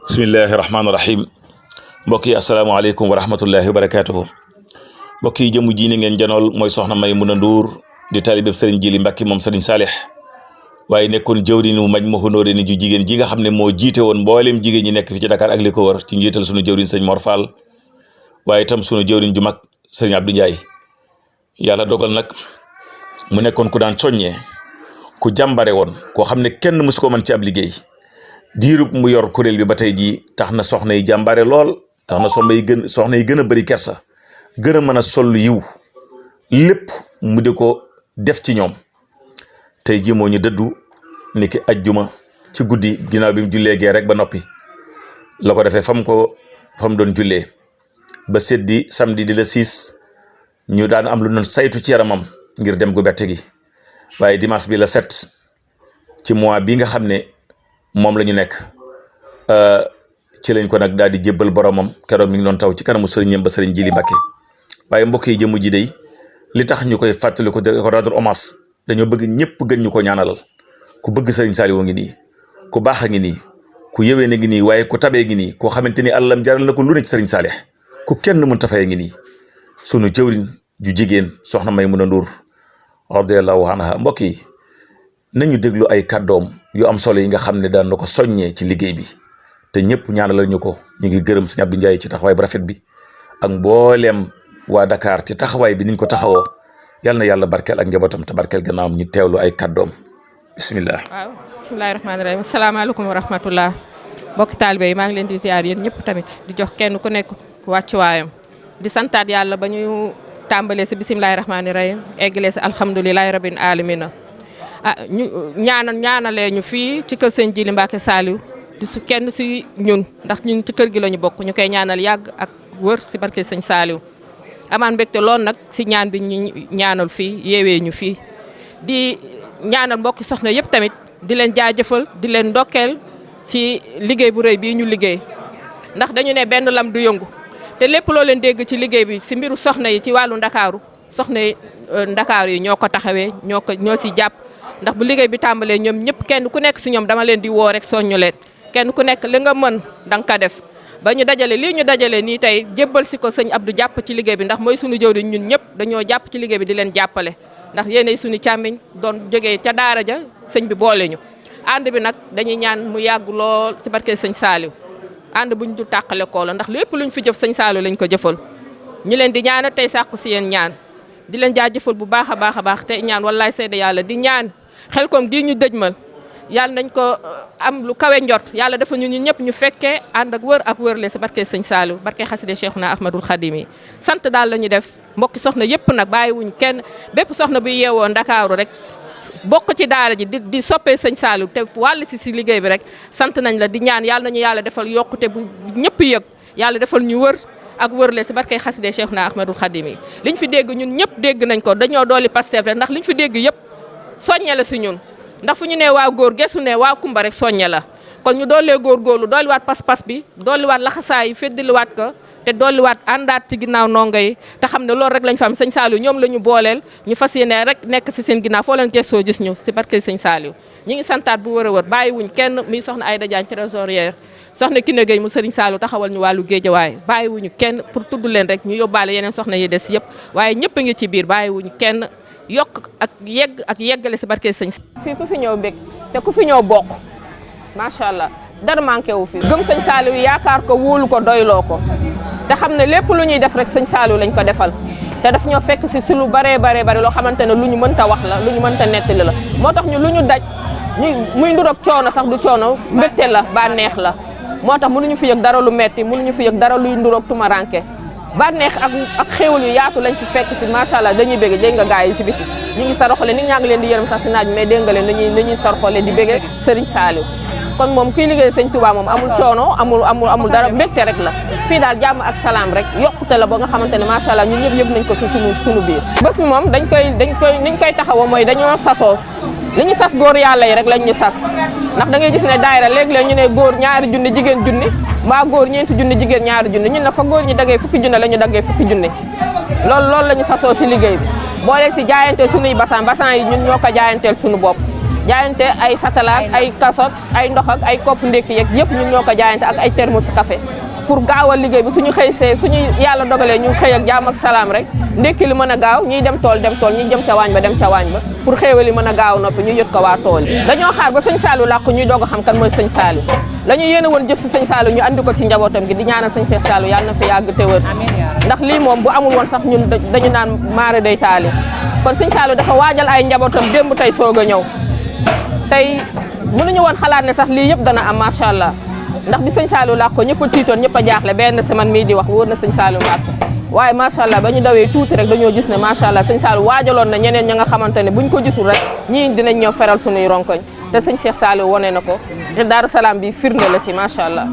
bismillahi rahmaani rahim mbokk yi asalaamaaleykum wa rahmatullahi wa barakaatuhu mbokk yi jëmu ji ni ngeen janool mooy soxna Maymuna Nduur di taalibeb sëriñ Jili Mbàkke moom sëriñ Saalix waaye nekkoon jëwriñu Majmahun Nurayni ju jigéen ji nga xam ne moo jiite woon mboolem jigéen ñi nekk fi ci Dakar ak li ko wër ci njiital sunu jëwriñ sëñ Mor Fall waaye itam sunu jëwriñ ju mag sëriñ Abdou Ndiaye yàlla dogal nag mu nekkoon ku daan soññee ku jàmbare woon koo xam ne kenn mësu ko mën ci ab liggéey diirub mu yor kuréel bi ba tey jii tax na soxna yi jàmbare lool tax na soxna yi gën a bëri kersa gën a mën a sol yiw lépp mu di ko def ci ñoom tey jii moo ñu dëddu niki ajjuma ci guddi ginnaaw bi mu jullee gee rek ba noppi la ko defee fam doon jullee ba seddi samedi di la 6 ñu daan am lu noon saytu ci yaramam ngir dem gu bette gi waaye dimanche bi la 7 ci mois bi nga xam ne moom la ñu nekk ci lañ ko nag daal di jébbal boromam keroog mi ngi doon taw ci kanamu sëriñam ba sëriñ Jili Mbàkke waaye mbokk yi jëmu ji day li tax ñu koy fàttali ko rendre hommage dañoo bëgg ñëpp gën ñu ko ñaanalal ku bëgg sëriñ Saliou ngi nii ku baax a ngi nii ku yewee na ngi nii waaye ku tabee ngi nii koo xamante ni àllam jaral na ko lu ne ci sëriñ Saalix ku kenn mën tafayee ngi nii sunu jëwriñ ju jigéen soxna Maymuna Nduur radiyallahu anha mbokk yi nañu déglu ay kàddoom yu am solo yi nga xam ne daan na ko soññee ci liggéey bi te ñëpp ñaanalal ñu ko ñu ngi gërëm sëñ Abdou Ndiaye ci taxawaay bu rafet bi ak mbooleem waa Dakar ci taxawaay bi niñ ko taxawoo yal na yàlla barkeel ak njabootam te barkeel gannaawam ñu teewlu ay kàddoom bismillah. waaw bismillahi rahmaani rahim asalaamaaleykum wa rahmatullah mbokki taalibe yi maa ngi leen di ziar yéen ñëpp tamit di jox kenn ku nekk wàccuwaayam di santaat yàlla ba ñu tàmbalee si bismillahi rahmaani rahim eggalee si alhamdulilahi rabbil alamina ñu ñaanalee ñu fii ci kër sëñ Jili Mbàkke Saliou di su kenn si ñun ndax ñun ci kër gi la ñu bokk ñu koy ñaanal yàgg ak wër si barke sëñ Saliou amaan mbégte lool nag si ñaan bi ñu ñaanal fii yeewee ñu fii di ñaanal mbokki soxna yëpp tamit di leen jaajëfal di leen ndokkeel ci liggéey bu rëy bii ñu liggéey ndax dañu ne benn lam du yëngu te lépp loo leen dégg ci liggéey bi si mbiru soxna yi ci wàllu ndakaaru soxna yi ndakaaru yi ñoo ko taxawee ñoo si jàpp ndax bu liggéey bi tàmbalee ñoom ñëpp kenn ku nekk si ñoom dama leen di woo rek soññu leen kenn ku nekk li nga mën da nga ko def ba ñu dajale lii ñu dajale nii tey jébbal si ko sëñ Abdou jàpp ci liggéey bi ndax mooy suñu jëwriñ ñun ñëpp dañoo jàpp ci liggéey bi di leen jàppale ndax yéenay suñu càmmiñ doon jógee ca daara ja sëñ bi boole ñu ànd bi nag dañuy ñaan mu yàgg lool si barke sëñ Saliou ànd buñ du tàqale koo la ndax lépp luñ fi jëf sëñ Saliou lañ ko jëfal ñu leen di ñaanal tey sàkku si yéen ñaan di leen jaajëfal bu baax a baax tey ñaan wallaay seede yàlla di ñaan Xelcom gii ñu dëjmal yàlla nañ ko am lu kawe njort yàlla dafa ñun ñëpp ñu fekkee ànd ak wërle si barke sëñ Saliou barke xaside Cheikhuna Ahmadul Khadim yi sant daal la ñu def mbokki soxna yëpp nag bàyyiwuñ kenn bépp soxna bu yeewoo Ndakaaru rek bokk ci daara ji di soppee sëñ Saliou te wàll si liggéey bi rek sant nañ la di ñaan yàlla nañu yàlla defal yokkute bu ñëpp yëg yàlla defal ñu wër ak wërle si barke xaside Cheikhuna Ahmadul Khadim yi liñ fi dégg ñun ñëpp dégg nañ ko dañoo dooli Pastef rek ndax liñ fi dégg yëpp soññe la si ñun ndax fu ñu nee waa góor gesu ne waa kumba rek soññe la kon ñu doolee góorgóorlu dooliwaat pas-pas bi dooliwaat laxasaay yi feddiliwaat ko te dooliwaat àndaat ci ginnaaw ndongo yi te xam ne loolu rek lañ fa am sëñ Saliou ñoom la ñu booleel ñu fas yéene rek nekk si seen ginnaaw foo leen gëstoo gis ñu si barke sëñ Saliou ñi ngi santaat bu wër a wër bàyyiwuñ kenn mi soxna Aïda Diagne trésorière soxna Kiné Gueye mu sëriñ Saliou taxawal ñu wàllu géejawaay bàyyiwuñu kenn pour tudd leen rek ñu yóbbaale yeneen soxna yi des yëpp waaye ñëpp a ngi ci biir bàyyiwuñu kenn yokk ak yeggale si barke sëñ fii ku fi ñëw bég te ku fi ñëw bokk macha allah dara manqué wu fi gëm sëñ Saliou yaakaar ko wóolu ko doyloo ko te xam ne lépp lu ñuy def rek sëñ Saliou lañ ko defal te daf ñoo fekk si lu baree loo xamante ne lu ñu mënta wax la lu ñu mënta nettali la moo tax ñu lu ñu daj muy nduroog coono sax du coono mbégte la bànneex la moo tax mënuñu fi yëg dara lu metti mënuñu fi yëg dara luy nduroog tumaranke bànneex ak xéewal yu yaatu lañ fi fekk si macha allah dañuy bëgg dégg nga gaay yi si biti ñu ngi sarxole nit ñaa ngi leen di yërëm sax si naaj mais dégg nga leen dañuy sarxole di bëgg Serigne Saliou kon moom kuy liggéey sëñ Touba moom amul coono amul dara mbégte rek la fii daal jàmm ak salaam rek yokkute la ba nga xamante ne macha allah ñun ñëpp yëg nañ ko si suñu biir bés bi moom niñ koy taxawoo mooy dañoo sasoo li ñu sas góor yàlla yi rek lañ ñu sas ndax da ngay gis ne daayira léeg-léeg ñu ne góor ñaari junni jigéen junni mbaa góor ñeenti junni jigéen ñaari junni ñun na fa góor ñi daggee fukki junni la ñu daggee fukki junni loolu la ñu sasoo si liggéey bi boole si jaayanteel suñuy basan yi ñun ñoo ko jaayanteel suñu bopp jaayante ay satalaat ay kasot ay ndox ak ay kopp ndékki yeeg yëpp ñun ñoo ko jaayante ak ay thermos café pour gaawal liggéey bi suñu xëy see suñu yàlla dogalee ñu xëy ak jaam ak salaam rek ndékki li mën a gaaw ñuy dem tool ñuy jëm ca waañ ba dem ca waañ ba pour xéewal yi mën a gaaw noppi ñu yot ko waa tool yi dañoo xaar ba sëñ Saliou làqu ñuy doog a xam kan mooy sëñ Saliou la ñu yéene woon jëf si sëñ Saliou ñu andi ko ci njabootam gi di ñaanal sëñ Cheikh Saliou yàlla na fi yàgg te wër ndax lii moom bu amul woon sax ñun dañu naan maare day taali kon sëñ Saliou dafa waajal ay njabootam démb tey soog a ñëw tey mënuñu woon xalaat ne sax lii yëpp dana am macha allah ndax bi sëñ Saliou làqu ko ñëpp a tiitoon ñëpp a jaaxle benn semaine mii di wax wóor na sëñ Saliou làqu waaye macha allah ba ñu dawee tuuti rek dañoo gis ne macha allah sëñ Saliou waajaloon na ñeneen ña nga xamante ne buñ ko gisul rek ñii dinañ ñëw feral suñuy ronkoñ te sëñ Cheikh Saliou wone na ko te Daaru Salaam bi firnde la ci macha allah